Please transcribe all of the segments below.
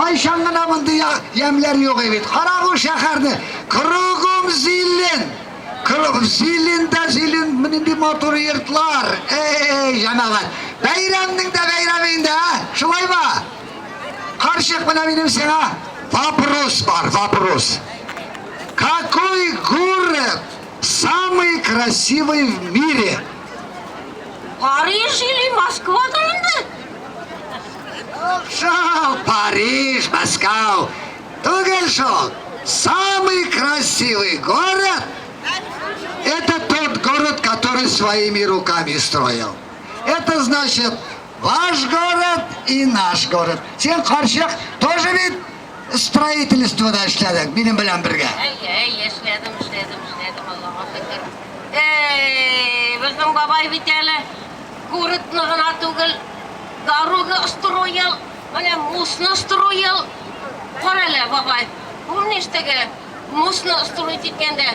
Кайчан гына мондый ямьләр юк бит. Кара бу шәһәрне. Кругом зелен. Кругом зелен да зелен, нинди матур йортлар. Эй, җәмәгать. Бәйрәмнең дә бәйрәме инде, а? Шулаймы? Карчык, менә минем сиңа вопрос бар, вопрос. Какой город самый красивый в мире? Париж или Москва инде? Шул, Париж, Москва. Түгел шул. Самый красивый город это тот город, который своими руками строил. Это значит ваш город и наш город. Син, карчык, тоже ведь строительствода эшләдең, минем белән бергә. Әй, әй, эшләдем, эшләдем, эшләдем, Аллага шөкер. Эй, безнең бабай бит әле городны гына түгел, дорога строил, менә мостны строил. Кара әле, бабай, помнишь теге мостны строить иткәндә?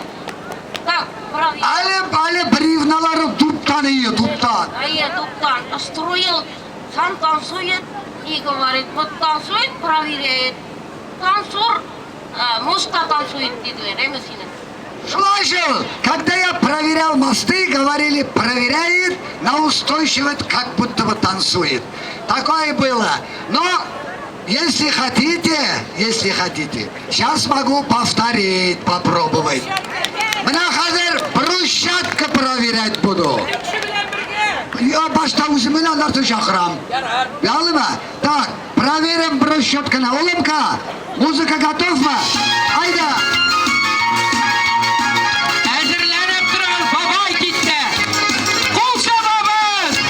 Так, правильно. Әле, әле бревналары дубтан ие, дубтан. Әйе, дубтан. Строил, сам танцует и говорит, вот танцует, проверяет. Танцор, мостта танцует, диделәр, әйме сине? Шулай шул, когда я проверял мосты, говорили, проверяет на устойчивость, как будто бы танцует. Такое было. Но, если хотите, если хотите, сейчас могу повторить, попробовать. Менә хәзер брусчатка проверять буду. Я башта үзем белән аларны чакырам. Ярыймы? Так, проверим брусчатканы. Улымка, музыка готова? Айда! Әзерләнеп торыгыз, бабай китте. Кул чабабыз!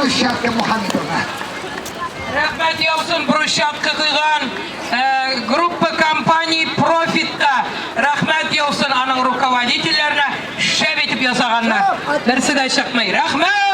Брусчатка Мухаммедовна. Рәхмәт яусын брусчатка куйган э, группа компаний Профитта. Рәхмәт яусын аның руководительләренә шәп итеп ясаганнар. Берсе дә чыкмый. Рәхмәт!